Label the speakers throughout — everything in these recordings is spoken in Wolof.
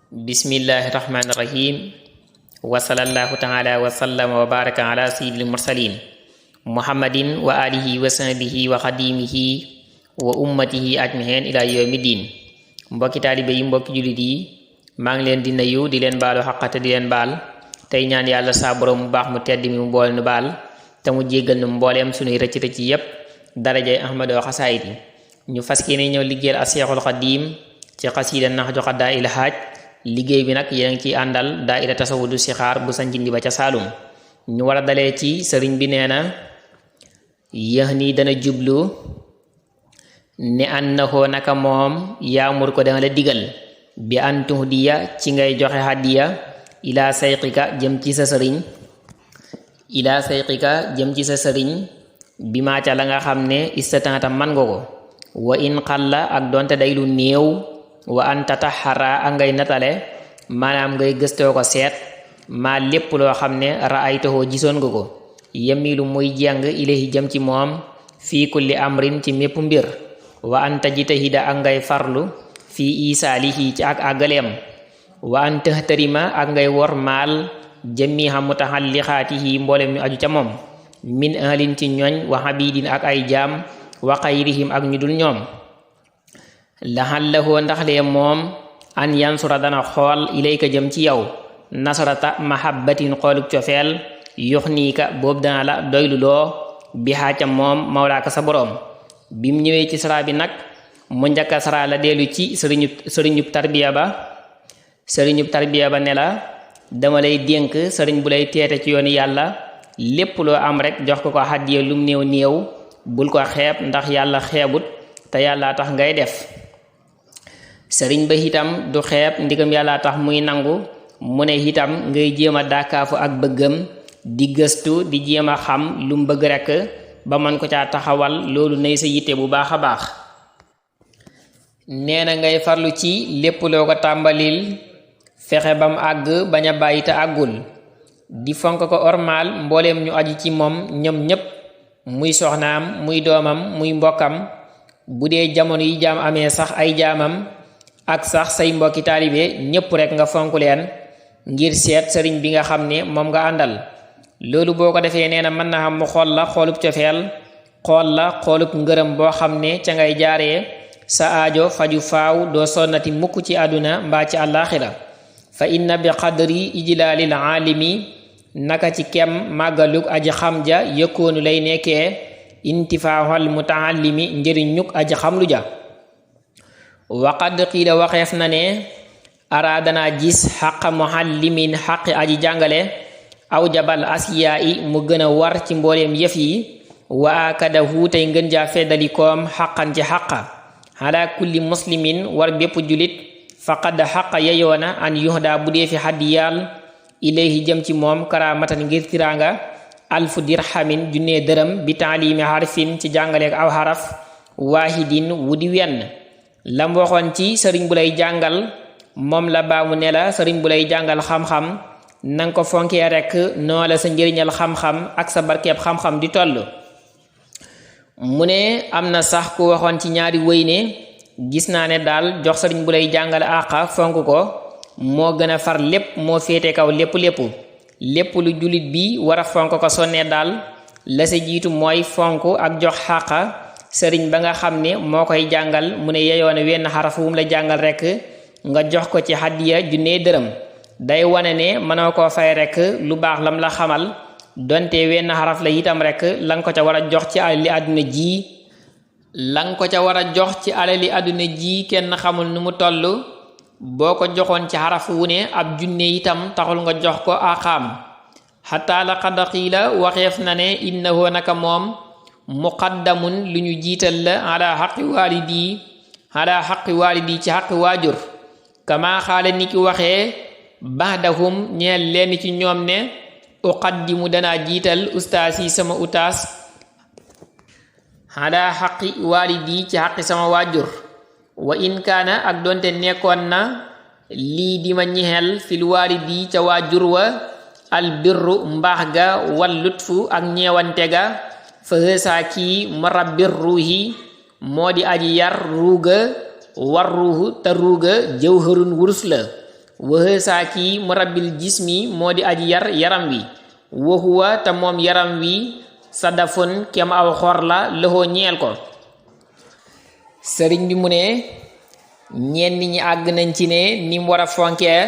Speaker 1: Bismillahirrahmanirrahim. Wa sallallahu ta'ala wa sallama wa baraka ala sayyidil mursalin Muhammadin wa alihi wa sahbihi wa khadimihi wa ummatihi ajmahin ila yawmiddin. Mbokki taalibe yi, mbokki jullit yi, maa ngi leen di nuyu di leen baalu xaqate di leen baal tey ñaan yàlla saa borom mu baax mu tedd mi mu boole nu baal te mu jéggal nu mbooleem sunuy rëcc rëcc yépp darajay Ahmadu xasaayid yi. ñu fas yéene ñëw liggéeyal as Seexul Xadiim ci xasiida Nahju Qadaa'il Haaj. liggéey bi nag yéen a ngi ciy àndal daayira tasawudu sixaar bu Sanjindi ba ca Saalum. ñu war a dalee ci sëriñ bi nee na yéex nii dana jublu ne annahu naka moom yaamur ko danga la digal bi an tuhdiya ci ngay joxe hadiya ilaa sayqika jëm ci sa sëriñ bi maa ca la nga xam ne istatanta man nga ko wa in xalla ak donte day lu néew wa an tataxara ak ngay natale maanaam ngay gëstoo ko seet maa lépp loo xam ne raaytahoo gisoon nga ko yemilu muy jàng ilahi jëm ci moom fii kulli amrin ci mépp mbir wa an tajtahida ak ngay farlu fii isaalihi ci ak àggaleem wa an tahtarima ak ngay wor maal jamiha mutaxallixaatihi mboolem ñu aju ca moom min ahlin ci ñoñ wa habidin ak ay jaam wa xayrihim ak ñu dul ñoom laxallahu ndax lee moom an yansura dana xool ilayka jëm ci yow nasarata mahabbatin xoolub cofeel yuxniika boobu dana la doylu loo bi xaaca moom mawlaaka sa boroom bim ñëwee ci sara bi nag mu njëkka sara la dellu ci sëriñub tarbiya ba ne la dama lay dénk sëriñ bu lay teete ci yoonu yàlla lépp loo am rek jox ko hadiya lum néew néew bul ko xeeb ndax yàlla xeebut te yàlla tax ngay def. sëriñ ba itam du xeeb ndigam yàlla tax muy nangu mu ne itam ngay jéem a dàkkaafu ak bëggam di gëstu di jéem a xam lu mu bëgg rekk ba man ko caa taxawal loolu nay sa yitte bu baax a baax. nee na ngay farlu ci lépp loo ko tàmbalil fexe ba mu àgg bañ a bàyyi te àggul di fonk ko ormaal mbooleem ñu aju ci moom ñoom ñépp muy soxnaam muy doomam muy mbokkam bu dee jamono yi jaam amee sax ay jaamam ak sax say mbokki taalibe ñépp rek nga fonk leen ngir seet sëriñ bi nga xam ne moom nga àndal. loolu boo ko defee nee na mën na xam mu xool la xoolub cofeel xool la xoolub ngërëm boo xam ne ca ngay jaaree sa aajo faju faaw doo sonnati mukk ci àdduna mbaa ci àllaaxira fa inna bi qadri ijlaalil aalimi naka ci kem màggalug aji xam ja yëkkoonu lay nekkee intifaahal mutaallimi njëriñuk aji xam lu ja. waqad qiila waxeef na ne araadana gis xaqa muallimin xaqi aji jàngale aw jabal asiyaa i mu gën a war ci mbooleem yëf yi wa akada huutey ngën jaa feddalikoom xaqan ci xaqa ala kulli muslimin war bépp julit faqad xaqa yeyoona an yuhda bu dee fi hadiyaal ilayhi jëm ci moom karamatan ngir tiranga alfu dirhamin junnee dërëm bi taalimi harfin ci jàngaleek aw xaraf waahidin wu di wenn. lam waxoon ci sëriñ bu lay jàngal moom la baamu ne la sëriñ bu lay jàngal xam-xam nanga ko fonkee rekk noo la sa njëriñal xam-xam ak sa barkeeb xam-xam di toll. mu ne am na sax ku waxoon ci ñaari wëy ne gis naa ne daal jox sëriñ bu lay jàngal àqa fonk ko moo gën a far lépp moo féete kaw lépp lu jullit bi war a fonk ko sonnee daal la sa jiitu mooy fonk ak jox xàqa sëriñ ba nga xam ne moo koy jàngal mu ne yeyoone wenn xaraf wum la jàngal rekk nga jox ko ci hadiya junnee dërëm day wane ne mënoo koo fay rekk lu baax lam la xamal donte wenn xaraf la itam rekk lang ko ca war a jox ci alali àdduna ji kenn xamul nu mu toll boo ko joxoon ci xaraf wu ne ab junne itam taxul nga jox ko aqaam. xataa laqad qiila waxeef na ne innahu naka moom muqaddamun lu ñu jiital la ala xaqi waalidi ci xaqi waajur kama xaale ni ki waxee bahdahum ñeel leen ci ñoom ne uqaddimu danaa jiital ustaas yi sama utaas ala xaqi waalidi ci xaqi sama waajur wa in kaana ak doonte nekkoon na lii di ma ñexel fil waalidi ca waajur wa albirru mbaax ga wal lutfu ak ñeewante ga fa hësaa kii marabbir ruuhi moo di aji yar ruuga war ruuhu te ruuga jawharun wurus la waxësaa kii murabbil jismi moo di aji yar yaram wi waxuwa te moom yaram wi sadafun kem aw xor la lëxoo ñeel ko. sëriñ bi mu ne ñenn ñi àgg nañ ci ne ni mu war a fonkee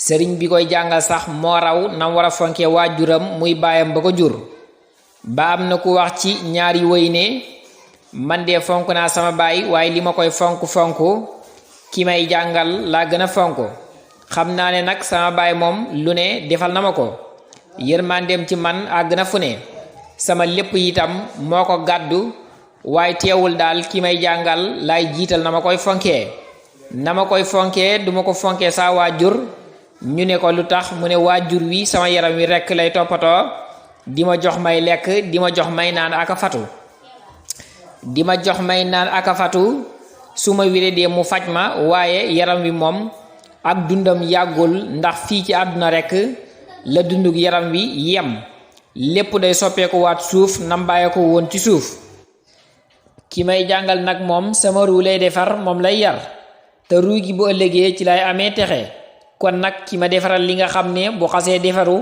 Speaker 1: sëriñ bi koy jàngal sax moo raw nam war a fonkee waajuram muy baayam ba ko jur. ba am na ku wax ci ñaari woy ne man de fonk naa sama baay waaye li ma koy fonk ki may jàngal laa gën a fonk. xam naa ne nag sama baay moom lu ne defal na ma ko yërmandeem ci man àgg na fu ne sama lépp itam moo ko gàddu waaye teewul daal ki may jàngal laay jiital na ma koy fonkee duma ko fonkee saa waajur. ñu ne ko lu tax mu ne waajur wi sama yaram wi rekk lay toppatoo di ma jox may lekk di ma jox may naan aka fatu su ma wéradee mu faj ma waaye yaram wi moom ak dundam yàggul ndax fii ci àdduna rekk la dunduk yaram wi yem lépp day soppeeku waat suuf nam bàyyee ko woon ci suuf. ki may jàngal nag moom sama ruu lay defar moom lay yar te ruu gi bu ëllëgee ci lay amee texe kon nag ki ma defaral li nga xam ne bu xasee defaru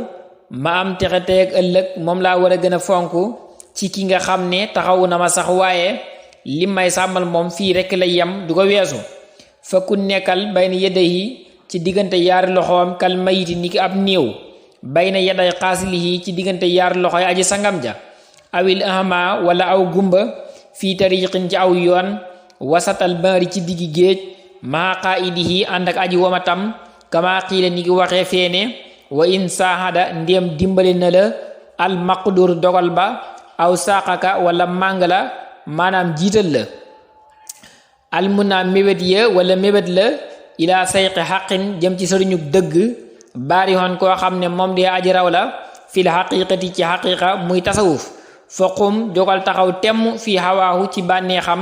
Speaker 1: ma am texe tey ak ëllëg moom laa war a gën a fonk ci ki nga xam ne taxawu na ma sax waaye lim may sàmmal moom fii rekk lay yem du ko weesu. fa ku nekkal bayna yadayhi ci diggante yaari loxoom kal mayiti ni ki ab néew bayna yaday xaasilihi ci diggante yaari loxoy aji sangam ja awil ahma wala aw gumba fii tariqin ci aw yoon wasatal baari ci diggi géej maa qaidihi ànd ak aji womatam kama xiile ni ki waxee feene wa in saahada ndéem dimbali na la al maqdur dogal ba aw saaqaka wala màng la maanaam jiital la almuna mébét ya wala mébét la ilaa sayqi xaqin jëm ci sëriñu dëgg baari hoon koo xam ne moom dee aji raw la fil xaqiqati ci xaqiqa muy tasawuf foqum jogal taxaw temm fii xawaahu ci bànneexam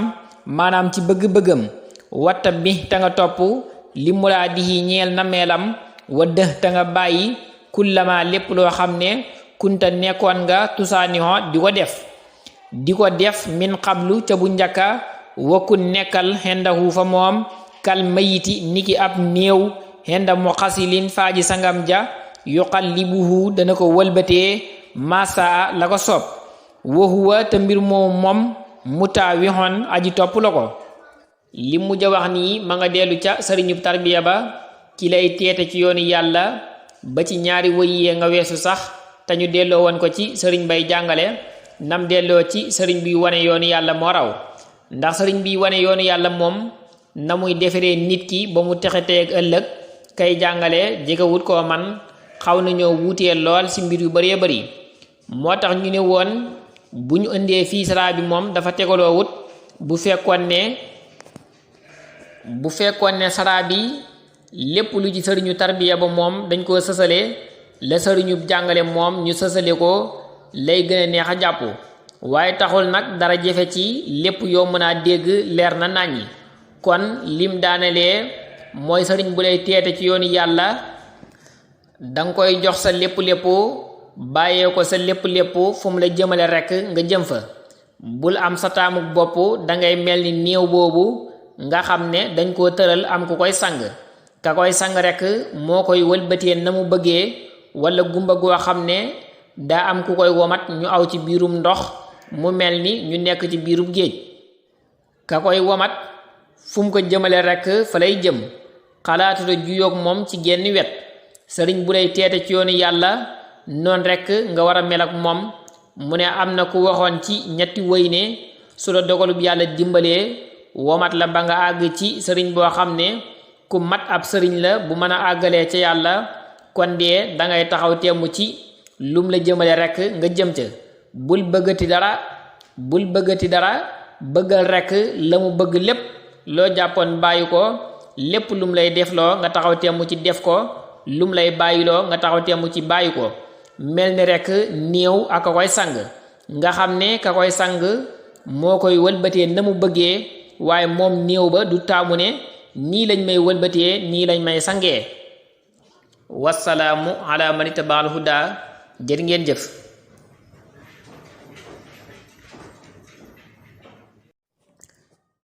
Speaker 1: maanaam ci bëgg-bëggam watta bi ta nga topp li mulaa dihi ñeel na meelam wa dëx ta nga bàyyi kullama lépp loo xam ne kunta nekkoon nga tusaaniho di ko def min xablu ca bu njëkka wakkun nekkal xendahu fa moom kal mayiti niki ab néew xenda mu xasilin faaji sangam ja yuqallibuhu dana ko wëlbatee masa la ko soob waxuwa te mbir moom mutaawixoon aji topp la ko. li mujj a wax nii ma nga dellu ca sëriñub tarbiya ba ki lay teete ci yoonu yàlla ba ci ñaari wëyee nga weesu sax te ñu delloo woon ko ci sëriñ bay jàngale nam delloo ci sëriñ bi wane yoonu yàlla moo raw ndax sëriñ bi wane yoonu yàlla moom na muy defaree nit ki ba mu texetee ak ëllëg kay jàngale jegewut koo man xaw nañoo wuutee lool ci mbir yu bëree bëri moo tax ñu ne woon bu ñu indee fii saraa bi moom dafa tegaloo wut bu fekkoon ne saraa bi lépp lu ci sëriñu tarbiya ba moom dañ koo sësale la sëriñu jàngale moom ñu sësale ko lay gën a neex a jàpp waaye taxul nag dara jafe ci lépp yoo mën a dégg leer na nàññi kon lim daanelee mooy sëriñ bu lay teete ci yoonu yàlla danga koy jox sa lépp bàyyee ko sa lépp fu mu la jëmale rekk nga jëm fa bul am sa taamuk bopp dangay mel ni néew boobu nga xam ne dañ koo tëral am ku koy sang ka koy sang rekk moo koy wëlbatee na mu bëggee wala gumba goo xam ne daa am ku koy womat ñu aw ci biirum ndox mu mel ni ñu nekk ci biirum géej ka koy womat fu mu ko jëmale rekk fa lay jëm xalaatuta juyoog moom ci genn wet sëriñ bu lay teete ci yoonu yàlla noon rekk nga war a mel ak moom mu ne am na ku waxoon ci ñetti wëy ne su la dogalub yàlla dimbalee womat la ba nga àgg ci sëriñ boo xam ne ku mat ab sëriñ la bu mën a àggalee ca yàlla kon dee dangay taxaw temm ci lum la jëmale rekk nga jëm ca bul bëggati dara bëggal rekk la mu bëgg lépp loo jàppoon bàyyi ko lépp lum lay defloo nga taxaw temm ci def ko lum lay bàyyiloo nga taxaw temm ci bàyyi ko mel ni rekk néew ak ka koy sang nga xam ne ka koy sang moo koy wëlbatee na mu bëggee waaye moom néew ba du taamu ne nii lañ may wëlbatee nii lañ may sangee wasalaamu ala man ittabaal huda jërë ngeen jëf